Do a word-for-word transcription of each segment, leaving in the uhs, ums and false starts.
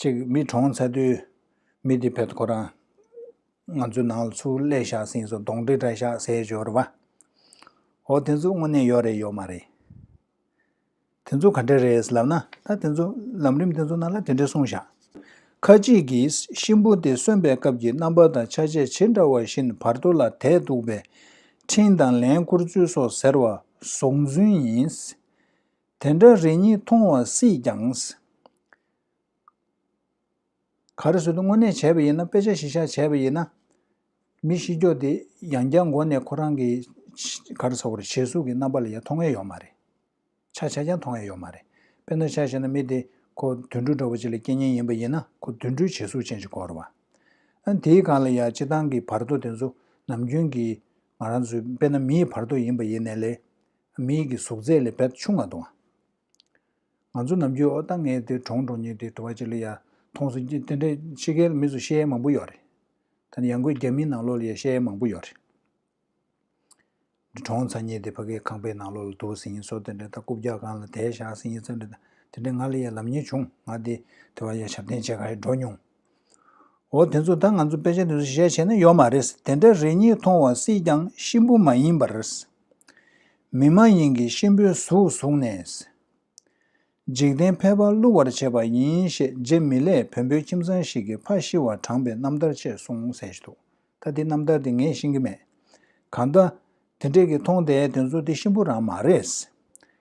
ཅིག་མི་གྲོངས་ཚར་དུས་མི་དེ་ཕེད་ཁོ་རང་ང་ཚོའི་ནང་ལ་ཚུར་སླེབས་ཤག་ཟེར་སོ་གདོན་འདྲེ་དྲག་ཤག་ཟེར་ཡོད་རེད་བ། འོ་དེ་ཚོ་དངོས་གནས་ཡོད་རེད་ཡོད་མ་རེད། དེ་ཚོ་ག་འདྲ་རེད་ལབ་ན། ད་དེ་ཚོ་ལམ་རིམ་དེ་ཚོ་ནང་ལ་དེ་འདྲ་གསུངས་བཞག་ཁ་ཅིག་གིས་གཤིན་པོ་དེ་གསོན་པའི་སྐབས་ཀྱི་རྣམ་པ་དང་ཆ་བྱད་ཇི་འདྲ་བ་བཞིན་བར་དོ་ལ་དེད་གཏུགས་པའི་འཕྲིན་དང་ལན་བསྐུར་ཚུལ་སོགས་ཟེར་བ་གཟུང་རྫུན་ཡིན། དེ་འདྲ་རེ་གཉིས་མཐོང་བ་སྲིད་ཀྱང་། ག་རེ་ཟེར་དུས་དངོས་གནས་བྱས་པ་ཡིན་ན། དཔེ་ཆ་གཞི་བཞག་བྱས་པ་ཡིན་ན། མི་ཤི་ཀྱོག་དེ་ཡང་བསྐྱར་མགོ་ནས་ཁོ་རང་གི་ག་རེ་ཟེར་དགོས་རེད། བྱད་གཟུགས་ཀྱི་རྣམ་པ་ལ་ཡང་མཐོང་ཡས་ཡོད་མ་རེད། ཆ་ཆ་ཀྱང་མཐོང་ཡས་ཡོད་མ་རེད། དཔེར་ན་ཆ་བཞག་ན་མི་དེ་ཁོ་དུད་འགྲོ་འདྲ་བོ་ཅིག་ལ་སྐྱེ་མཁན་ཡིན་པ་ཡིན་ན། ཁོ་དུད་འགྲོའི་བྱད་གཟུགས་ཅན་ཅིག་དགོས་རེད་བ། ཨ་དེའི་སྒང་ལ་ཡང་སྤྱིར་བཏང་གི་བར་དོ་དེ་ཚོ་ནམ་རྒྱུན་གྱི་ང་རང་ཚོའི་དཔེར་ན་མིའི་བར་དོ་ཡིན་པ་ཡིན་ནའི་ལས། མིའི་གི་གཟུགས་ཚད་ལས་བེད་ཆུང་བ་འདུག་ང་ཚོ་ནམ་རྒྱུན་ཨོ་ད་ངས་དེ་གྲོངས་འགྲོ་མཁན་དེ་དུ་བ་ཅིག་ལ་ཡ་མཐོང་སོང་། དེ་འདྲའི་ཕྱི་རྒྱལ་མི་ཚོ་བཤད་ཡས་མང་པོ་ཡོད་རེད། ད་ནི་ཡང་སྒོས་རྒྱ་མིའི་ནང་ལོགས་ལ་ཡ་བཤད་ཡས་མང་པོ་ཡོད་རེད། གྲོངས་ཚར་མཁན་དེ་ཕ་གིའི་ཁང་པའི་ནང་ལོགས་ལ་འདུག་ཟིན་ཡིན་སོགས། དེ་འདྲ་ད་རྐུབ་བཀྱག་སྒང་ལ་དེད་བཞག་ཟིན་ཡིན་ཚོ་འདྲ། དེ་འདྲ་ང་ལ་ཡ་ལབ་མཁན་བྱུང་། ང་དེ་དེ་བ་ཡ་ཞབས་བརྟན་བྱེད་ག་ཡ་འགྲོ་མྱོང་། འོ་དེ་ཚོ་ད་ང་ཚོ་དཔེ་ཆ་དེ་ཚོ་གཞི་བྱས་ན་ཡོད་མ་རེད། དེ་འདྲ་རེ་གཉིས་མཐོང་བ་སྲིད་ཀྱང་གཤིན་པོ་མ་ཡིན་པར། མི་མ་ཡིན་གྱིས་གཤིན་པོའི་གཟུགས་བཟུང་ནས། འཇིག་རྟེན་ཕལ་པ་བསླུ་བར་བྱེད་པ་ཡིན་ཞེས་རྗེ་མི་ལས་བོན་པོའི་ཁྱིམ་ཚང་ཞིག་གིས་ཕ་ཤི་བ་དྲངས་པའི་རྣམ་ཐར་ཅེས་གསུངས་ཟེར་ཞིག་འདུག་ད་དེ་རྣམ་ཐར་དེ་ངས་ཤེས་ཀྱི་མེད། གང་ལྟར་དེ་འདྲས་ཀྱི་མཐོང་བསྡད་དེ་ཚོ་དེ་གཤིན་པོ་རང་མ་རེད།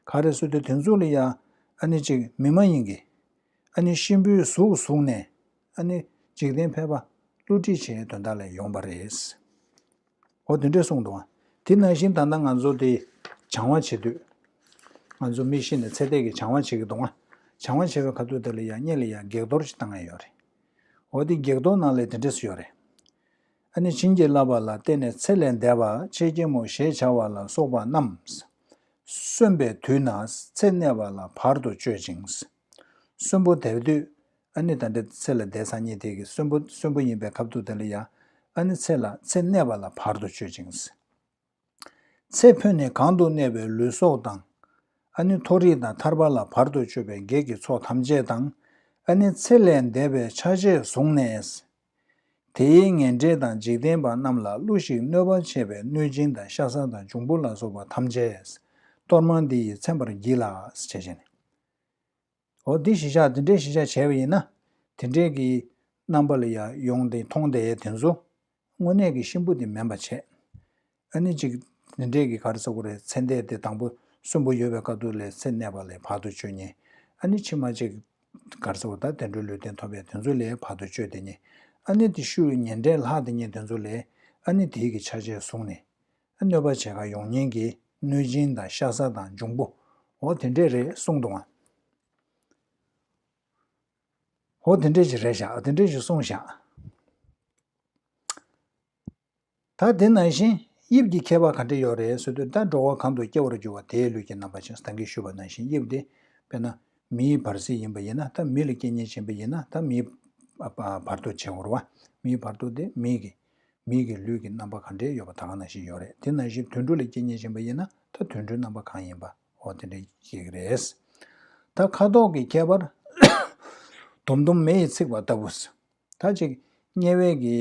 ག་རེ་ཟེར་དུས་དེ་ཚོ་ལ་ཡ་ཨ་ནི་ཅིག་མི་མ་ཡིན་གྱི་ཨ་ནི་གཤིན་པོའི་གཟུགས་བཟུང་ནས་ཨ་ནི་འཇིག་རྟེན་ཕལ་པ་བསླུ་བྲིད་བྱེད་དོན་དག་ལ་ཡོང་བ་རེད། འོ་དེ་འདྲས་གསུངས་འདུག་ཨ། དེ་ནང་བཞིན་ད་ལྟ་ང་ཚོ་དེ་སྦྱང་བ་བྱེད་དུས། ང་ཚོ་མི་ཤི་ནས་ཚེ་འདས་ཀྱི་སྦྱང་བ་བྱེད་ཀྱི་འདུག་ཨ། སྦྱང་བ་བྱེད་པའི་ཁ་ཐུག་དེ་ལ་ཡང་སྔོན་ལ་ཡང་བགེགས་གཏོར་ཞིག་བཏང་ཡ་ཡོད་རེད། འོ་དེ་བགེགས་གཏོར་ནང་ལ་དེ་འདྲས་སུ་ཡོད་རེད། ཨ་ནི་བྱིན་གྱིས་བརླབས་པ་ལ་བརྟེན་ནས་ཚེ་ལས་འདས་པ་ཆེ་གེ་མོ་ཞེས་བྱ་བ་ལ་སོགས་པ་རྣམས། གསོན་པའི་དུས་ན་ཚེ་གནས་པ་ལ་བར་དུ་གཅོད་ཅིང་། གསོན་པོ་དེ་དུས། ཨ་ནི་ད་ལྟ་ཚེ་ལས་འདས་ཚར་མཁན་དེ་གི་གསོན་པོ་གསོན་པོ་ཡིན་པའི་སྐབས་དུས་དེ་ལ་ཡང་། ཨ་ནི་ཚེ་ལ་ཚེ་གནས་པ་ལ་བར་དུ་གཅོད་ཅིང་། ཚེ་འཕོས་ནས་གང་དུ་གནས་པའི་ལུས་སྲོག་དང་། ཨ་ནི་མཐོ་རིས་དང་ཐར་པ་ལ་བར་དུ་གཅོད་པའི་བགེགས་ཀྱི་ཚོགས་ཐམས་ཅད་དང་། ཨ་ནི་ཚེ་ལས་འདས་པའི་ཆ་བྱད་བཟུང་ནས། དེའི་ངན་འབྲས་དང་འཇིག་རྟེན་པ་རྣམས་ལ་བསླུ་ཞིང་གནོད་པ་བྱེད་པའི་གནོད་སྦྱིན་དང་ཤ་ཟ་དང་འབྱུང་པོ་ལ་སོགས་པ་ཐམས་ཅད། གཏོར་མ་འདི་ཡིས་ཚིམ་པར་བགྱིད་ལ། ཞེས་བྱས་ནས། འོ་འདི་གཞི་བཞག་དེ་འདྲའི་གཞི་བཞག་བྱས་པ་ཡིན་ན། དེ་འདྲའི་གི་རྣམ་པ་ལ་ཡང་ཡོང་སྟེ་མཐོང་བསྡད་ཡས་དེ་ཚོ། དངོས་གནས་ཀྱི་གཤིན་པོ་དེ་མིན་པ་བྱས། ཨ་ནི་ཅིག་དེ་འདྲའི་གི་ག་རེ་ཟེར་དགོས་རེད། ཚེ་འདས་དེ་དང་པོ་གསོན་པོ་ཡོད་པའི་སྐབས་དུས་ལ་ཚེ་གནས་པ་ལ་བར་དུ་གཅོད་མཁན། ཨ་ནི་ཕྱི་མ་ཅིག་ག་རེ་ཟེར་དགོས། ད་བདེ་འགྲོའི་ལུས་རྟེན་ཐོབ་པའི་དེ་ཚོ་ལ་བར་དུ་གཅོད་བསྡད་མཁན། ཨ་ནི་དེ་ཤུལ་ངན་འབྲས་ལྷག་བསྡད་མཁན་དེ་ཚོ་ལ་ཨ་ནི་དེའི་གི་ཆ་བྱད་བཟུང་ནས། གནོད་པ་བྱེད་ག་ཡོང་མཁན་གྱི་གནོད་སྦྱིན་དང་ཤ་ཟ་དང་འབྱུང་པོ། འོ་དེ་འདྲས་རེད་གསུངས་འདུག་ཨ། འོ་དེ་འདྲས་ཅིག་རེད་བཞག་དེ་འདྲས་ཅིག་གསུངས་བཞག་ད་དེ་ནང་བཞིན་དབྱིབས་ཀྱི་ཁྱད་པར་ག་འདྲས་ཡོད་རེད་ཟེར་དུས། ད་འགྲོ་བ་གང་དུ་སྐྱེ་བར་འགྱུར་བ་དེའི་ལུས་ཀྱི་རྣམ་པ་ཅན། ད་གིན་ཞུས་པ་ནང་བཞིན་དབྱིབས་དེ་དཔེར་ན་མིའི་བར་སྲིད་ཡིན་པ་ཡིན་ན། ད་མི་ལ་སྐྱེ་ཉེན་ཕྱིན་པ་ཡིན་ན། ད་མིའི་བར་དོ་བྱེད་དགོས་རེད་བ། མིའི་བར་དོ་དེ་མིའི་གི་མིའི་གི་ལུས་ཀྱི་རྣམ་པ་ག་འདྲས་ཡོད་པ་ད་ག་ནང་བཞིན་ཡོད་རེད། དེ་ནང་བཞིན་དུད་འགྲོ་ལ་སྐྱེ་ཉེན་ཕྱིན་པ་ཡིན་ན། ད་དུད་འགྲོའི་རྣམ་པ་གང་ཡིན་པ་འོ་དེ་འདྲས་ཡོད་ཀྱི་རེད། ད་ཁ་དོག་གི་ཁྱད་པར། དུམ་དུམ་མེ་ཡིས་ཚིག་པ་ལྟ་བུ། ད་ཅིག་དམྱལ་བའི་གི་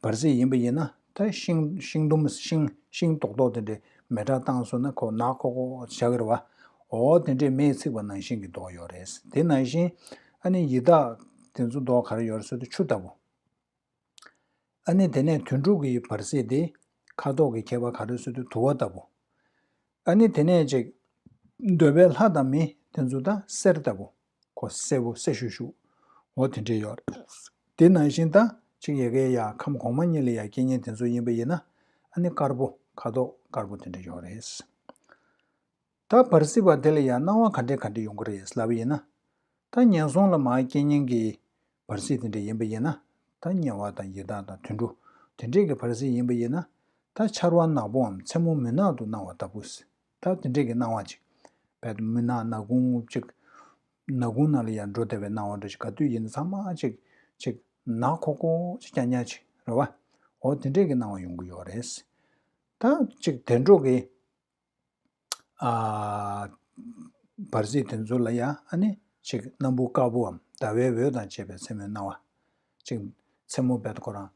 བར་སྲིད་ཡིན་པ་ཡིན་ན། ད་ཤིང་ཤིང་དུམ་ཤིང་ཤིང་རྡོག་རྡོག་དེ་འདྲས་མེ་སྲེག་བཏང་སོང་ན་ཁོ་ནག་ཁོག་ཁོག་བྱ་གི་རེད་བ། འོ་དེ་འདྲས་མེ་ཡིས་ཚིག་པ་ནང་བཞིན་གྱི་མདོག་ཡོད་རེད། དེ་ནང་བཞིན་ཨ་ནི་ཡི་དྭགས་དེ་ཚོ་མདོག་ག་རེ་ཡོད་རེད་ཟེར་དུས་ཆུ་ལྟ་བུ། ཨ་ནི་དེ་ནས་དུད་འགྲོ་གི་བར་སྲིད་དེ་ཁ་དོག་གི་ཁྱད་པར་ག་རེ་ཟེར་དུས་དུ་བ་ལྟ་བུ། ཨ་ནི་དེ་ནས་ཅིག་འདོད་པའི་ལྷ་དང་མི་དེ་ཚོ་ད་གསེར་ལྟ་བུ། ཁོ་སེར་པོ་སེར་ཤུ་ཤུ། འོ་དེ་འདྲས་ཡོད་རེད། དེ་ནང་བཞིན་ད་ཅིག་ཡ་གི་ཡ་ཁམས་གོང་མ་གཉིས་ལ་ཡ་སྐྱེ་མཁན་དེ་ཚོ་ཡིན་པ་ཡིན་ན། ཨ་ནི་དཀར་པོ་ཁ་དོག་དཀར་པོ་དེ་འདྲས་ཡོད་རེད། ད་བར་སྲིད་པ་དེ་ལ་ཡང་སྣང་བ་ག་འདྲས་ག་འདྲས་ཡོང་གི་རེད་ལབ་པ་ཡིན་ན། ད་ངན་སོང་ལ་མར་སྐྱེ་མཁན་གྱི་བར་སྲིད་དེ་འདྲས་ཡིན་པ་ཡིན་ན། ད་དམྱལ་བ་དང་ཡི་དྭགས་དང་དུད་འགྲོ་དེ་འདྲས་ཀྱི་བར་སྲིད་ཡིན་པ་ཡིན་ན། ད་ཆར་པ་ནག་པོའམ་མཚན་མོ་མུན་ནག་ཏུ་སྣང་བ་ལྟ་བུ། ད་དེ་འདྲས་ཀྱི་སྣང་བ་ཅིག་བས་མུན་ནག་ནག་ཁུང་ཅིག་ནག་ཁུང་ནང་ལ་ཡང་འགྲོ་བདེ་བའི་སྣང་བ་འདྲ་ཅིག་ག་དུས་ཡིན་ན་ཚང་མ་ཅིག་ཅིག་ནག་ཁོག་ཁོག་ཅིག་རྐྱང་རྐྱང་ཅིག་རེད་བ། འོ་དེ་འདྲས་ཀྱི་སྣང་བ་ཡོང་གི་ཡོད་རེད། ད་ཅིག་དུད་འགྲོ་གི་ཨ། བར་སྲིད་དེ་ཚོ་ལ་ཡང་ཨ་ནི་ ཅིག་སྣམ་བུ་དཀར་པོའམ་ཟླ་བའི་འོད་དང་བཅས་པའི་མཚན་མོའི་སྣང་བ། ཅིག་མཚན་མོ་བེད་ཁོ་རང་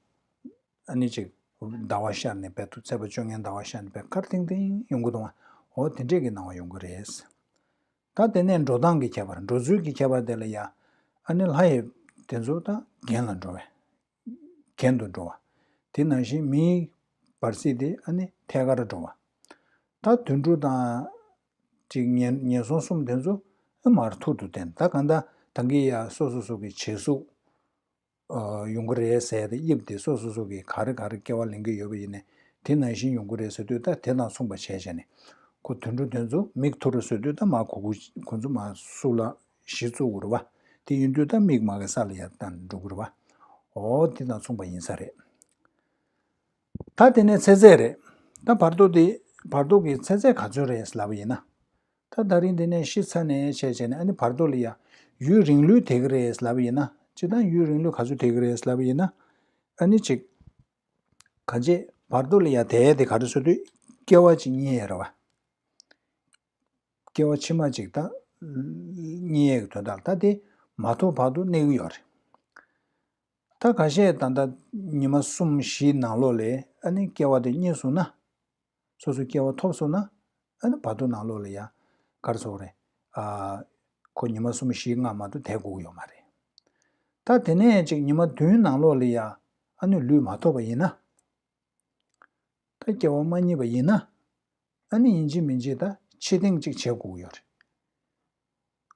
ཨ་ནི་ཅིག་ཟླ་བ་ཤར་ནས་བེད་དུ་ཚེས་པ་བཅོ་ལྔའི་ཟླ་བ་ཤར་ནས་བེད་དཀར་ཐིང་ཐིང་ཡོང་གི་འདུག་བ། འོ་དེ་འདྲས་ཀྱི་སྣང་བ་ཡོང་གི་རེད། ད་དེ་ནས་འགྲོ་སྟངས་ཀྱི་ཁྱད་པར། འགྲོ་ཚུལ་གྱི་ཁྱད་པར་དེ་ལ་ཡ། ཨ་ནི་ལྷ་ཡི་དེ་ཚོ་ད་གྱེན་ལ་འགྲོ་བས། གྱེན་དུ་འགྲོ་བ། དེ་ནང་བཞིན་མིའི་བར་སྲིད་དེ་ཨ་ནི་ཐད་ཀར་འགྲོ་བ། ད་དུད་འགྲོ་དང་། ཅིག་ངན་ངན་སོང་གསུམ་དེ་ཚོ་ཨ་མར་ཐུར་དུ་བསྟན། ད་གང་ལྟར་ད་གིན་ཡ་སོ་སོ་སོ་གི་བྱད་གཟུགས་ཨ་ཡོང་གི་རེད་ཟེར་ཏེ། དབྱིབས་དེ་སོ་སོ་སོ་གི་ག་རེ་ག་རེ་སྐྱེ་བ་ལེན་གྱི་ཡོད་པ་ཡིན་ནའི་དེ་ནང་བཞིན་ཡོང་གི་རེད་ཟེར་དུས། ད་དེ་དང་མཚུངས་པ་བྱས་བྱས་ནས། ཁོ་དུད་འགྲོ་དེ་ཚོ་མིག་ཐུར་ཟེར་དུས་ད་མར་ཁོ་ཁོ་ཁོ་ཚོ་མར་གཟུགས་ལ་གཞི་བཙུགས་དགོས་རེད་བ། དེ་ཡིན་དུས་ད་མིག་མ་གི་ས་ལ་ཡར་བསྟན་འགྲོ་གི་རེད་བ། འོ་དེ་དང་མཚུངས་པ་ཡིན་ས་རེད། ད་དེ་ནས་ཚེ་ཚད་རེད། ད་བར་དོ་དེ། བར་དོ་གི་ཚེ་ཚད་ག་ཚོད་རེད་ལབ་པ་ཡིན་ན། ད་ད་རིང་འདི་ནས་ཤི་ཚར་ནས་བྱས་བྱས་ནས་ཨ་ནི་བར་དོ་ལ་ཡ་ཡུན་རིང་ལོས་དེ་ག་རེད་ལབ་པ་ཡིན་ན། སྤྱིར་བཏང་ཡུན་རིང་ལོས་ག་ཚོད་དེ་ག་རེད་ལབ་པ་ཡིན་ན། ཨ་ནི་ཅིག་གང་ཅི་བར་དོ་ལ་ཡ་དེ་དེ་ག་རེ་ཟེར་དུས་སྐྱེ་བ་ཅིག་རྙེད་ཡས་རེད་བ། སྐྱེ་བ་ཕྱི་མ་ཅིག་ད་རྙེད་ཡས་ཀྱི་དོན་དག་ལ་ད་དེ་མ་ཐོབ་བར་དུ་གནས་ཀྱི་ཡོད་རེད། ད་ཁ་ཤས་ད་ལྟ་ཉི་མ་གསུམ་བཞིའི་ནང་ལོགས་ལ་ཨ་ནི་སྐྱེ་བ་དེ་རྙེད་སོང་ན། སོ་སོ་སྐྱེ་བ་ཐོབ་སོང་ན། ཨ་ནི་བར་དོ་ནང་ལོགས་ལ་ཡ་ག་རེ་ཟེར་དགོས་རེད། ཨ། ཁོ་ཉི་མ་གསུམ་བཞི་ལྔ་མ་གཏོགས་བསྡད་དགོས་ཀྱི་ཡོད་མ་རེད། ད་དེ་ནས་ཅིག་ཉི་མ་བདུན་ནང་ལོགས་ལ་ཡ་ཨ་ནི་ལུས་མ་ཐོབ་པ་ཡིན་ན། ད་སྐྱེ་བ་མ་རྙེད་པ་ཡིན་ན། ཨ་ནི་ཡིན་གཅིག་མིན་གཅིག་ད་ཕྱིར་འཐེན་ཅིག་བྱེད་དགོས་ཀྱི་ཡོད་རེད།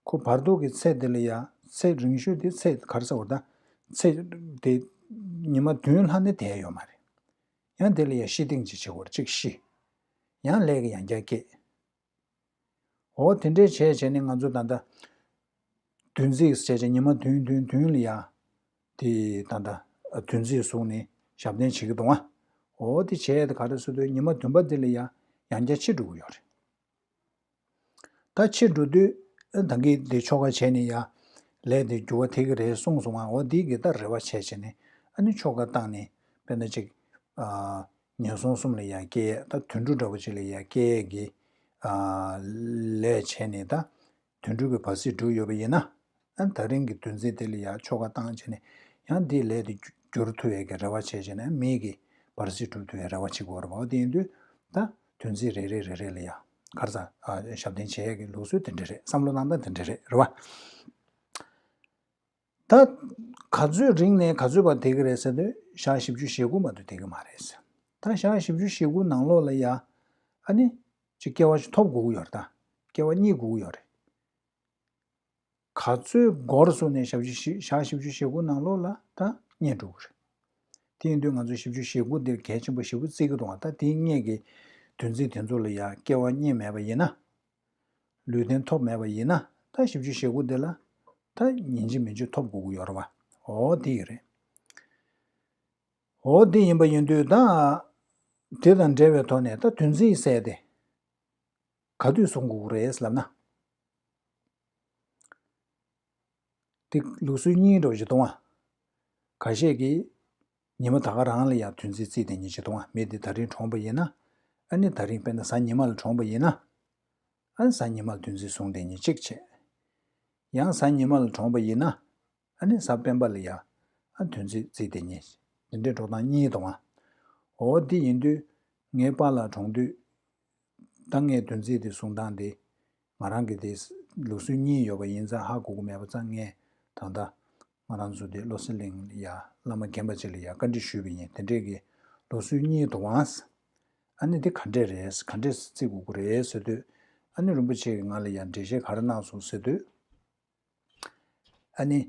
ཁོ་བར་དོ་གི་ཚེ་དེ་ལ་ཡ་ཚེ་རིང་ཤོས་དེ་ཚེ་ག་རེ་ཟེར་དགོས་རེད། ད་ཚེ་དེ་ཉི་མ་བདུན་ལྷག་ནི་བསྡད་ཡོད་མ་རེད། ཡང་དེ་ལ་ཡ་ཕྱིར་འཐེན་ཅིག་བྱེད་དགོས་རེད། གཅིག་ཤི། ཡང་ལས་ཀྱི་ཡང་བསྐྱར་སྐྱེ། འོ་དེ་འདྲས་བྱས་བྱས་ནས་ང་ཚོ་ད་ལྟ་བདུན་ཚིགས་བྱས་བྱས་ཉི་མ་བདུན་བདུན་བདུན་ལ་ཡ། དེ་ད་ལྟ་བདུན་ཚིགས་བཟུང་ནས་ཞབས་བརྟན་བྱེད་ཀྱི་འདུག་ཨ། འོ་དེ་བྱས་ཏེ་ག་རེ་ཟེར་དུས་ཉི་མ་བདུན་པ་དེ་ལ་ཡ་ཡང་བསྐྱར་ཕྱིར་འགྲོ་གི་ཡོད་རེད། ད་ཕྱིར་འགྲོ་དུས་ཨ་ད་གིན་དེ་ཆོ་ག་བྱས་ནས་ཡ། ལས་དེ་འགྱུར་བ་ཐེབས་ཀྱི་རེད་གསུངས་སོང་ང་། འོ་དེ་གི་ད་རེ་བ་བྱས་བྱས་ནས་ཨ་ནི་ཆོ་ག་བཏང་ནས་དཔེར་ན་ཅིག་ཨ། ངན་སོང་གསུམ་ལ་ཡ་སྐྱེ་ཡས། ད་དུད་འགྲོ་འདྲ་བོ་ཅིག་ལ་ཡ་སྐྱེ་ཡས་ཀྱི་ཨ། ལས་བྱས་ནས་ད་དུད་འགྲོ་གི་བར་སྲིད་གྲུབ་ཡོད་པ་ཡིན་ན། ཨ་ད་རིང་གི་བདུན་ཚིགས་དེ་ལ་ཡ་ཆོ་ག་བཏང་བྱས་ནས་ཡང་དེའི་ལས་དེ་འགྱུར་ཐུབ་ཡས་ཀྱི་རེ་བ་བྱས་བྱས་ནས་མིའི་གི་བར་སྲིད་གྲུབ་ཐུབ་ཡས་རེ་བ་བྱེད་དགོས་རེད་པ། འོ་དེ་ཡིན་དུས་ད་བདུན་ཚིགས་རེ་རེ་རེ་རེ་ལ་ཡ་ག་རེ་ཟེར་ཨ། ཞབས་བརྟན་བྱེད་ཡས་ཀྱི་ལུགས་སྲོལ་དེ་འདྲ་རེད། བསམ་བློ་གནང་སྟངས་དེ་འདྲ་རེད། རེད་པ། ད་ག་ཚོད་རིང་ནས་ག་ཚོད་བར་བསྡད་ཀྱི་རེད་ཟེར་དུས་ཞག་བཞི་བཅུ་ཞེ་དགུ་མ་གཏོགས་བསྡད་ཀྱི་མ་རེད་ཟེར། ད་ཞག་བཞི་བཅུ་ཞེ་དགུ་ནང་ལོགས་ལ་ཡ་ཨ་ནི་ཅིག་སྐྱེ་བ་ཞིག་ཐོབ་དགོས་ཀྱི་ཡོད་རེད། ད་སྐྱེ་བ་རྙེད་དགོས་ཀྱི་ཡོད་རེད། ག་ཚོད་འགོར་སོང་ནས་ཞག་བཞི་བཞི་ཞག་བཞི་བཅུ་ཞེ་དགུ་ནང་ལོགས་ལ་ད་རྙེད་འགྲོ་གི་རེད། དེ་ཡིན་དུས་ང་ཚོ་བཞི་བཅུ་ཞེ་དགུ་འདིར་གལ་ཆེན་པོ་ཞེ་པོ་བརྩི་གི་འདུག་ཨ། ད་དེའི་སྔས་ཀྱི་བདུན་ཚིགས་དེ་ཚོ་ལ་ཡ་སྐྱེ་བ་རྙེད་མེད་པ་ཡིན་ན། ལུས་རྟེན་ཐོབ་མེད་པ་ཡིན་ན། ད་བཞི་བཅུ་ཞེ་དགུ་འདི་ལ་ད་ཡིན་གཅིག་མིན་གཅིག་ཐོབ་དགོས་ཀྱི་ཡོད་རེད་པ། འོ་དེ་ཡིན་རེད། འོ་དེ་ཡིན་པ་ཡིན་དུས་ད་དེ་དང་འབྲེལ་བའི་ཐོག་ནས་ད་བདུན་ཚིགས་ཟེར་དེ་ག་དུས་སྲུང་དགོས་ཀྱི་རེད་ལབ་ན། དེ་ལུགས་སྲོལ་གཉིས་འདྲ་བོ་ཞིག་འདུག་ཨ། ཁ་ཤས་ཀྱིས་ཉི་མ་ད་ག་རང་ལ་ཡང་བདུན་ཚིགས་བརྩིས་བསྡད་མཁན་ཞིག་འདུག་ཨ། མི་དེ་ད་རིང་གྲོངས་པ་ཡིན་ན། ཨ་ནི་ད་རིང་དཔེར་ན་གཟའ་ཉི་མ་ལ་གྲོངས་པ་ཡིན་ན། ཨ་ནི་གཟའ་ཉི་མ་ལ་བདུན་ཚིགས་བཟུང་བསྡད་མཁན་གཅིག་བྱས། ཡང་གཟའ་ཉི་མ་ལ་གྲོངས་པ་ཡིན་ན། ཨ་ནི་གཟའ་སྤེན་པ་ལ་ཡང་ཨ་བདུན་ཚིགས་བརྩིས་བསྡད་མཁན་དེ་འདྲའི་འགྲོ་སྟངས་གཉིས་འདུག་ཨ། འོ་དེ་ཡིན་དུས་ངའི་པཱ་ལགས་གྲོངས་དུས། ད་ངས་བདུན་ཚིགས་དེ་སྲུང་སྟངས་དེ། ང་རང་གི་དེ་ལུགས་སྲོལ་གཉིས་ཡོད་པ་ཡིན་ཙང་ཧ་གོ་གི་མེད་པ་ཙང་། ངས་ད་ལྟ་ང་རང་ཚོ་དེ་བློ་གསལ་གླིང་ལ་ཡ་བླ་མ་རྒན་པ་ཅིག་ལ་ཡ་བཀའ་འདྲི་ཞུས་པ་ཡིན། དེ་འདྲས་ཀྱི་ལུགས་སྲོལ་གཉིས་འདུག་ཨང་། ཨ་ནི་དེ་ག་འདྲས་རེད། ག་འདྲས་བརྩི་དགོས་ཀྱི་རེད་ཟེར་དུས། ཨ་ནི་རིན་པོ་ཆེ་གིས་ང་ལ་ཡ་འགྲེལ་བཤད་ག་རེ་གནང་སོང་ཟེར་དུས། ཨ་ནི།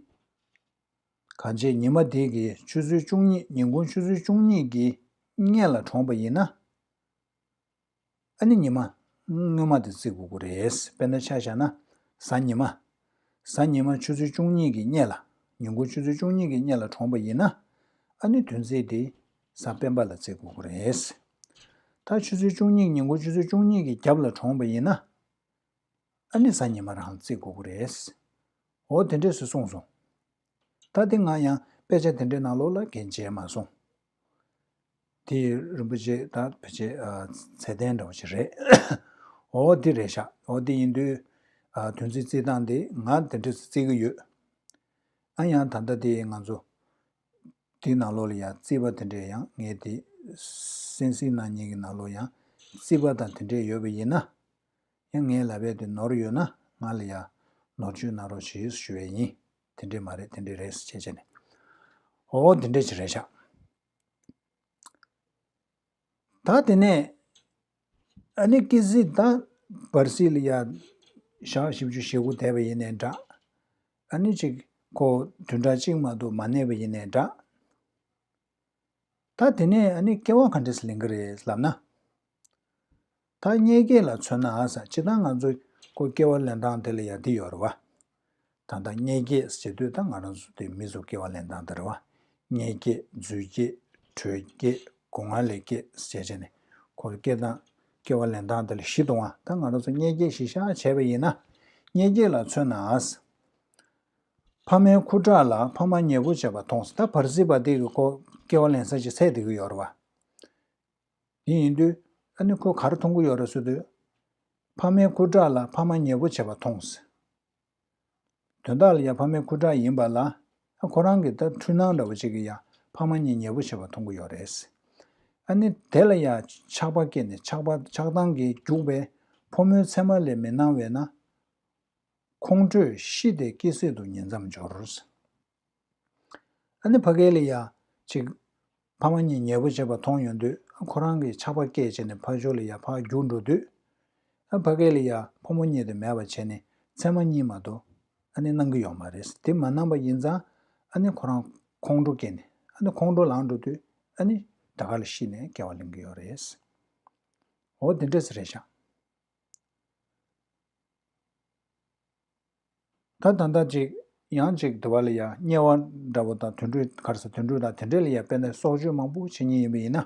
གང་བྱས་ཉི་མ་དེ་གི་ཆུ་ཚོད་བཅུ་གཉིས། ཉིན་གུང་ཆུ་ཚོད་བཅུ་གཉིས་ཀྱི་སྔོན་ལ་གྲོངས་པ་ཡིན་ན། ཨ་ནི་ཉི་མ་སྔོན་མ་དེ་བརྩི་དགོས་ཀྱི་རེད། དཔེར་ན་ཆ་བཞག་ན་གཟའ་ཉི་མ། གཟའ་ཉི་མ་ཆུ་ཚོད་བཅུ་གཉིས་ཀྱི་སྔོན་ལ། ཉིན་གུང་ཆུ་ཚོད་བཅུ་གཉིས་ཀྱི་སྔོན་ལ་གྲོངས་པ་ཡིན་ན། ཨ་ནི་བདུན་ཚིགས་དེ་གཟའ་སྤེན་པ་ལ་བརྩི་དགོས་ཀྱི་རེད། ད་ཆུ་ཚོད་བཅུ་གཉིས། ཉིན་གུང་ཆུ་ཚོད་བཅུ་གཉིས་ཀྱི་རྒྱབ་ལ་གྲོངས་པ་ཡིན་ན། ཨ་ནི་གཟའ་ཉི་མ་རང་བརྩི་དགོས་ཀྱི་རེད། འོ་དེ་འདྲས་སུ་གསུངས་སོང་། ད་དེ་ང་ཡང་དཔེ་ཆ་དེ་འདྲའི་ནང་ལོགས་ལ་གན་མཇལ་མ་སོང་། དེ་རིན་པོ་ཆེ་ད་ཕལ་ཆེར་ཚད་ལྡན་འདྲ་བོ་ཞིག་རེད། འོ་དེ་རེད་ཤག་འོ་དེ་ཡིན་དུས། ཨ་དོན་ཚན་བརྩི་སྟངས་དེ་ང་དེ་འདྲས་བརྩི་གི་ཡོད། ཨ་ཡང་ད་ལྟ་དེ་ང་ཚོ་དེའི་ནང་ལོགས་ལ་ཡང་རྩིས་པ་དེ་འདྲས་ཡང་ངས་དེ་གསན་གཟིགས་གནང་མཁན་གྱི་ནང་ལོགས་ཡང་རྩིས་པ་དང་དེ་འདྲས་ཡོད་པ་ཡིན་ན། ཡང་ངའི་ལབ་ཡས་དེ་ནོར་ཡོད་ན་ང་ལ་ཡང་ནོར་བཅོས་གནང་རོགས་ཞེས་ཞུ་བས་ཡིན། དེ་འདྲས་མ་རེད་དེ་འདྲས་རེད་ཟེར་བྱས་བྱས་ནས། ཨོ་དེ་འདྲས་ཅིག་རེད་ཤག་ད་དེ་ནས་ཨ་ནི་གལ་སྲིད་ད་བར་སྲིད་ལ་ཡ་ཞག་བཞི་བཅུ་ཞེ་དགུ་བསྡད་པ་ཡིན་ནའི་འདྲ། ཨ་ནི་ཅིག་ཁོ་བདུན་ཕྲག་གཅིག་མ་གཏོགས་མ་གནས་པ་ཡིན་ནའི་འདྲ། ད་དེ་ནས་ཨ་ནི་སྐྱེ་བ་ག་འདྲས་ལེན་གི་རེད་ལབ་ན། ད་མངལ་སྐྱེས་ལ་མཚོན་ན་ཨ་ས་སྤྱིར་བཏང་ང་ཚོ་ཁོ་སྐྱེ་བ་ལེན་སྟངས་དེ་ལ་ཡ་འདི་ཡོད་རེད་བ། ད་ལྟ་མངལ་སྐྱེས་ཟེར་དུས་ད་ང་རང་ཚོ་དེ་མི་ཚོ་སྐྱེ་བ་ལེན་སྟངས་དེ་རེད་བ། མངལ་སྐྱེས་རྫུས་སྐྱེས་དྲོད་སྐྱེས་སྒོ་ང་ལས་སྐྱེས་ཟེར་བྱས་ནས་ཁོ་སྐྱེ་སྟངས་སྐྱེ་བ་ལེན་སྟངས་དེ་ལ་བཞི་འདུག་བ། ད་ང་རང་ཚོ་མངལ་སྐྱེས་གཞི་བཞག་བྱས་པ་ཡིན་ན། མངལ་སྐྱེས་ལ་མཚོན་ན་ཨ་ས། ཕ་མའི་ཁུ་ཁྲག་ལ་ཕ་མ་ཉེ་པོ་བྱེད་པ་མཐོང་ཟེར། ད་བར་སྲིད་པ་དེ་གི་ཁོ་སྐྱེ་བ་ལེན་ས་ཅིག་འཚོལ་བསྡད་ཀྱི་ཡོད་རེད་བ། དེ་ཡིན་དུས་ཨ་ནི་ཁོས་ག་རེ་མཐོང་གི་ཡོད་རེད་ཟེར་དུས། ཕ་མའི་ཁུ་ཁྲག་ལ་ཕ་མ་ཉེ་པོ་བྱེད་པ་མཐོང་ཟེར། དོན་དག་ལ་ཡང་ཕ་མའི་ཁུ་ཁྲག་ཡིན་པ་ལ་ཨ་ཁོ་རང་གི་ད་འཁྲུལ་སྣང་འདྲ་བོ་ཅིག་གི་ཡང་ཕ་མ་གཉིས་ཉེ་པོ་བྱེད་པ་མཐོང་གི་ཡོད་རེད་ཟེར། ཨ་ནི་དེ་ལ་ཡང་ཆགས་པ་སྐྱེས་ནས་ཆགས་པ་ཆགས་སྡང་གིས་རྒྱུག་པས་ཕོ་མོའི་མཚན་མ་ལས་མི་སྣང་བས་ན། ཁོང་ཁྲོས་ཤི་སྟེ་སྐྱེ་སྲིད་དུ་ཉིང་མཚམས་སྦྱོར། ཨ་ནི་ཕ་གི་ལ་ཡ་ཅིག་ཕ་མ་གཉིས་ཉེ་པོ་བྱེད་པ་མཐོང་ཡོང་དུས་ཁོ་རང་གི་ཆགས་པ་སྐྱེས་བྱས་ནས་ཕར་ཕྱོགས་ལ་ཡ་ཕར་རྒྱུག་འགྲོ་དུས། ཨ་ཕ་གི་ལ་ཡ་ཕོ་མོ་གཉིས་དེ་མེད་པ་བྱས་ནས་མཚན་མ་གཉིས་མ་གཏོགས་ཨ་ནི་སྣང་གི་ཡོད་མ་རེད། དེ་མ་སྣང་པ་ཡིན་ཙང་ཨ་ནི་ཁོ་རང་ཁོང་ཁྲོ་སྐྱེས་ནས་ཨ་ནི་ཁོང་ཁྲོ་ལངས་འགྲོ་དུས་ཨ་ནི་ད་ག་ལ་ཤི་ནས་སྐྱེ་བ་ལེན་གི་ཡོད་རེད། འོ་དེ་འདྲས་རེད་ཤག་ད་ད་ལྟ་ཅིག་ཡང་ཅིག་དེ་བ་ལ་ཡ་དམྱལ་བ་འདྲ་བོ་དང་དུད་འགྲོ་ག་རེ་ཟེར་དུད་འགྲོ་དང་དེ་འདྲས་ལ་ཡ་དཔེར་ན་སྲོག་གཅོད་མང་པོ་བྱེད་མཁན་ཡིན་པ་ཡིན་ན།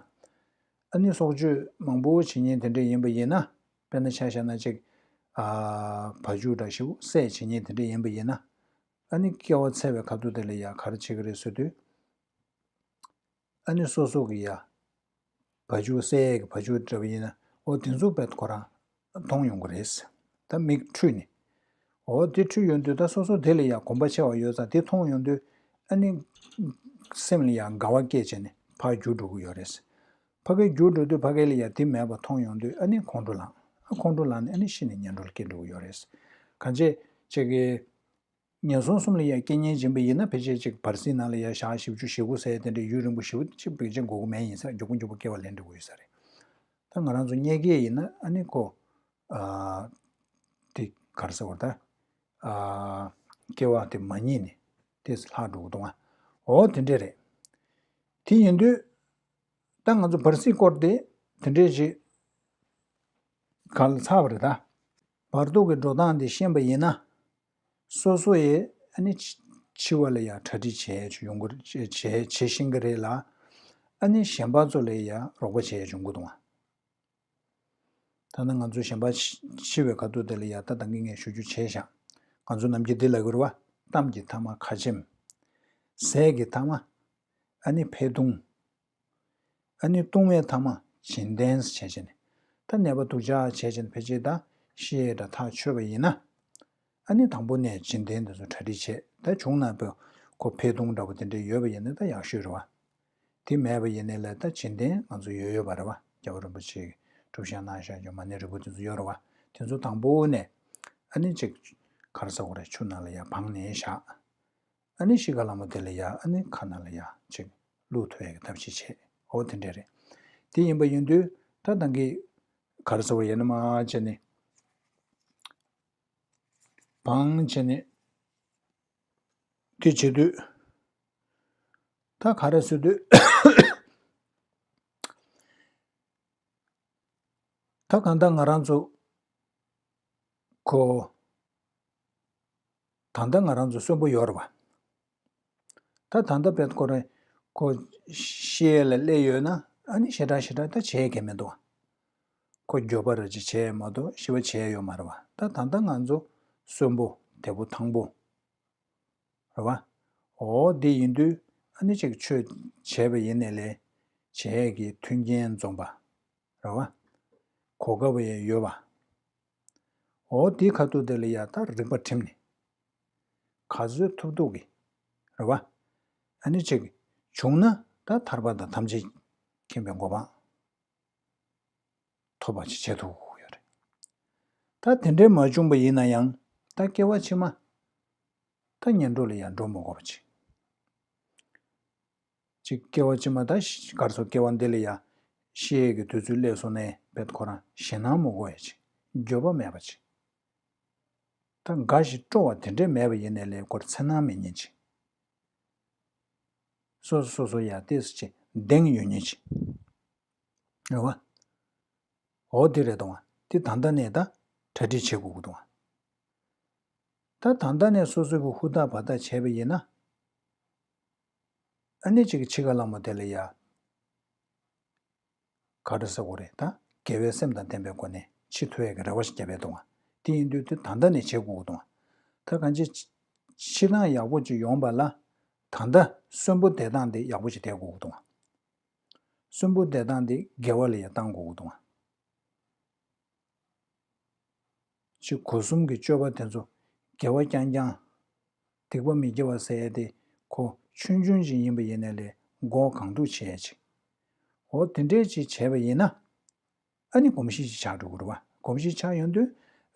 ཨ་ནི་སྲོག་གཅོད་མང་པོ་བྱེད་མཁན་དེ་འདྲས་ཡིན་པ་ཡིན་ན། དཔེར་ན་ཆ་བཞག་ན་ཅིག་ཨ་བ་ཕྱུགས་འདྲ་ཞིག་བསད་བྱེད་མཁན་དེ་འདྲས་ཡིན་པ་ཡིན་ན། ཨ་ནི་སྐྱེ་བ་ཚར་བའི་ཁ་ཐུག་དེ་ལ་ཡ་ག་རེ་བྱེད་ཀྱི་རེད་ཟེར་དུས། ཨ་ནི་སོ་སོ་གི་ཡ། བ་ཕྱུགས་བསད་ཡས་ཀྱི་བ་ཕྱུགས་འདྲ་བ་ཡིན་ན་ཨོ་དེ་ཚོ་བས་ཁོ་རང་མཐོང་ཡོང་གི་རེད། ད་མིག་འཁྲུལ་ནས། ཨོ་དེ་འཁྲུལ་ཡོང་དུས་ད་སོ་སོ་དེ་ལ་ཡ་གོམས་པ་ཆེ་བ་ཡོད་ཙང་དེ་མཐོང་ཡོང་དུས་ཨ་ནི། སེམས་ལ་ཡ་དགའ་བ་སྐྱེས་བྱས་ནས་ཕར་རྒྱུག་འགྲོ་གི་ཡོད་རེད། ཕ་གིར་རྒྱུག་འགྲོ་དུས་ཕ་གི་ལ་ཡ་དེ་མེད་པ་མཐོང་ཡོང་དུས་ཨ་ནི་ཁོང་ཁྲོ་ལངས། ཨ་ཁོང་ཁྲོ་ལངས་ནས་ཨ་ནི་ཤི་ནས་ངན་འགྲོ་ལ་སྐྱེ་འགྲོ་གི་ཡོད་རེད། གང་བྱས་ཅིག་གི་ངན་སོང་གསུམ་ལ་ཡང་སྐྱེ་ཉེན་སྦྱིན་པ་ཡིན་ན་ཕལ་ཆེར་ཅིག་བར་སྲིད་ནང་ལ་ཡང་ཞག་བཞི་བཅུ་ཞེ་དགུ་ཟེར་དེ་འདྲའི་ཡུན་རིང་པོ་ཞེ་པོ་ཅིག་བེད་སྤྱོད་དགོས་ཀྱི་མེད་ཡིན་ས་རེད། མགྱོགས་པོ་མགྱོགས་པོ་སྐྱེ་བ་ལེན་འགྲོ་གི་ཡོད་ས་རེད། ད་ང་རང་ཚོ་མངལ་སྐྱེས་ཡིན་ན་ཨ་ནི་ཁོ། ཨ། དེ་ག་རེ་ཟེར་བ་ད། ཨ། སྐྱེ་བ་དེ་མ་རྙེད་ནས་དེ་ལྷག་འགྲོ་གི་འདུག་ཨ། འོ་དེ་འདྲས་རེད། དེ་ཡིན་དུས། ད་ང་ཚོ་བར་སྲིད་སྐོར་དེ་དེ་འདྲས་ཅིག་ག་ལ་ཚར་བ་རེད་ད། བར་དོ་གི་འགྲོ་སྟངས་དེ་ཤེས་པ་ཡིན་ན། སོ་སོ་ཡི་ཨ་ནི་འཆི་བ་ལ་ཡང་གྲ་སྒྲིག་བྱས་ཡོང་གི་བྱས་བྱས་ཤེས་ཀྱི་རེད་ལ། ཨ་ནི་གཞན་པ་ཚོ་ལ་ཡང་རོགས་པ་བྱས་ཡོང་གི་འདུག་ཨ། ད་ནི་ང་ཚོ་གཞན་པ་འཆི་བའི་ཁ་ཐུག་དེ་ལ་ཡང་ད་ད་གིན་ངས་ཞུ་རྒྱུ་བྱས་ཤག་ང་ཚོ་ནམ་རྒྱུན་འདི་ལབ་ཀྱི་རེད་བ། གཏམ་གྱི་མཐའ་མ་ཁ་ཆེམས། ཟས་ཀྱི་མཐའ་མ། ཨ་ནི་འཕེལ་གདུང་། ཨ་ནི་ལྟུང་བའི་མཐའ་མ་བྱིན་ལྡན་ཟེར་བྱས་བྱས་ནས། ད་ནད་པ་སྡུག་ཅག་བྱས་བྱས་ནས་ཕལ་ཆེར་ད་ཤི་ཡས་འདྲ་ཐག་ཆོད་པ་ཡིན་ན། ཨ་ནི་དང་པོ་ནས་བྱིན་ལྡན་དེ་ཚོ་གྲ་སྒྲིག་བྱས། ད་བྱུང་ན་བོ་ཁོ་འཕེལ་གདུང་འདྲ་པོ་དེ་འདྲ་ཡོད་པ་ཡིན་ན་ད་ཡག་ཤོས་རེད་བ། དེ་མེད་པ་ཡིན་ནའི་ལས་ད་བྱིན་ལྡན་ང་ཚོ་ཡོད་ཡོད་པ་རེད་བ། རྒྱལ་བ་རིན་པོ་ཆེས་སྒྲུབ་བཞག་གནང་བཞག་རྒྱུ་མ་ཎི་རིལ་བུ་དེ་ཚོ་ཡོད་རེད་བ། དེ་ཚོ་དང་པོ་ནས་ཨ་ནི་ཅིག་ག་རེ་ཟེར་དགོས་རེད། ཆུ་ནང་ལ་ཡར་སྦངས་ནས་བཞག་ཨ་ནི་ཤི་ཁ་ལ་མོ་དེ་ལ་ཡ་ཨ་ནི་ཁ་ནང་ལ་ཡ་ཅིག་བླུགས་ཐུབ་ཡ་གི་ཐབས་ཤེས་བྱེད། འོ་དེ་འདྲས་རེད། དེ་ཡིན་པ་ཡིན་དུས་ད་ད་གིན་ག་རེ་ཟེར་བ་ཡིན་ན་མ་བྱས་ནས་སྦངས་བྱས་ནས་དེ་བྱེད་དུས་ད་ག་རེ་ཟེར་དུས། ད་གང་ལྟར་ང་རང་ཚོ་ཁོ། ད་ལྟ་ང་རང་ཚོ་གསོན་པོ་ཡོད་རེད་བ། ད་ད་ལྟ་དཔེ་ཁོ་རང་ཁོ་ཤི་ཡས་ལ་སླེབས་ཡོད་ན་ཨ་ནི་ཞེ་དྲག་ཞེ་དྲག་ད་བྱེད་མཁན་མི་འདུག་བ། ཁོ་འགྱོད་པ་ར་ཅིག་བྱས་མ་གཏོགས་ཤི་བ་བྱས་ཡོད་མ་རེད་བ། ད་ད་ལྟ་ང་ཚོ་གསོན་པོ་བདེ་པོ་ཐང་པོ་རེད་བ། འོ་དེ་ཡིན་དུས་ཨ་ནི་ཅིག་ཆོས་བྱས་པ་ཡིན་ནའི་ལས་བྱེད་ཡས་ཀྱི་མཐུན་རྐྱེན་འཛོམས་པ། རེད་བ། གོ་སྐབས་ཡང་ཡོད་པ། འོ་དེའི་ཁ་ཐུག་དེ་ལ་ཡ་ད་རིག་པ་བསྒྲིམས་ནས། ག་ཚོད་ཐུབ་ཐུབ་ཀྱིས། རེད་བ། ཨ་ནི་ཅིག་བྱུང་ན་ད་ཐར་པ་དང་ཐམས་ཅད་མཁྱེན་པའི་གོ་འཕང་ཐོབ་པ་ཅིག་བྱེད་ཐུབ་དགོས་ཡོད་རེད། ད་དེ་འདྲའི་མ་བྱུང་པ་ཡིན་ན་ཡང་ད་སྐྱེ་བ་ཕྱི་མ་ད་ངན་འགྲོ་ལ་ཡང་འགྲོ་མི་དགོས་པ་ཅིག་ཅིག་སྐྱེ་བ་ཕྱི་མ་ད་ག་རེ་ཟེར། སྐྱེ་བ་འདི་ལ་ཡ་ཤི་ཡས་ཀྱི་དུས་ཚོད་སླེབས་སོང་ནས་བེད་ཁོ་རང་ཞེད་སྣང་མི་དགོས་ཡ་ཅིག་འགྱོད་པ་མེད་པ་ཅིག་ད་འགའ་ཞིག་སྤྲོ་བ་དེ་འདྲས་མེད་པ་ཡིན་ནའི་ལས་སྐོར་འཚེར་སྣང་མེད་ཉིན་ཅིག་སོ་སོ་སོ་སོ་ཡ་ཏོག་ཙམ་ཅིག་གདེང་ཡོད་ཉིན་ཅིག་རེད་བ། འོ་དེ་རེད་དང་བ། དེ་ད་ལྟ་ནས་ད་གྲ་སྒྲིག་བྱེད་དགོས་ཀྱི་འདུག་བ། ད་ད་ལྟ་ནས་སོ་སོ་གི་ཧུར་ཐག་བ་ཐག་བྱས་པ་ཡིན་ན། ཨ་ནི་ཅིག་འཆི་ཁ་ལ་མོ་དེ་ལ་ཡ། ག་རེ་ཟེར་དགོས་རེད། ད་དགེ་བའི་སེམས་དང་ལྡན་པའི་སྒོ་ནས་འཆི་ཐུབ་ཡས་ཀྱི་རེ་བ་ཞིག་བརྒྱབ་པའི་འདུག་བ། དེ་ཡིན་དུས་དེ་ད་ལྟ་ནས་བྱེད་དགོས་ཀྱི་འདུག་བ། ད་གང་ཅི། འཆི་སྟངས་ཡག་པོ་ཅིག་ཡོང་བ་ལ། ད་ལྟ་གསོན་པོ་བསྡད་སྟངས་དེ་ཡག་པོ་ཞིག་བསྡད་དགོས་ཀྱི་འདུག་བ། གསོན་པོ་བསྡད་སྟངས་དེ་དགེ་བ་ལ་ཡང་བཏང་དགོས་ཀྱི་འདུག་བ། ཅིག་སྒོ་གསུམ་གྱི་སྤྱོད་པ་དེ་ཚོ་དགེ་བ་རྐྱང་རྐྱང་། སྡིག་པ་མི་དགེ་བ་ཟེར་ཡས་དེ་ཁོ་ཆུང་ཆུང་ཞིག་ཡིན་པ་ཡིན་ནའི་ལས་འགོག་གང་ཐུབ་བྱེད་ཡས་ཅིག་འོ་དེ་འདྲས་ཅིག་བྱས་པ་ཡིན་ན། ཨ་ནི་གོམས་གཤིས་ཅིག་ཆགས་འགྲོ་གི་རེད་བ། གོམས་གཤིས་ཆགས་ཡོང་དུས་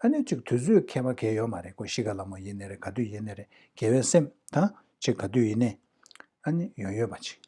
ཨ་ནི་ཅིག་དུས་ཚོད་ཁྱད་པར་གང་ཡང་ཡོད་མ་རེད། ཁོ་ཤི་ཁ་ལ་མོ་ཡིན་ནའི་རེད། ག་དུས་ཡིན་ནའི་རེད། དགེ་བའི་སེམས་དང་ཅིག་ག་དུས་ཡིན་ནའི་ཨ་ནི་ཡོད་ཡོད་པ་ཅིག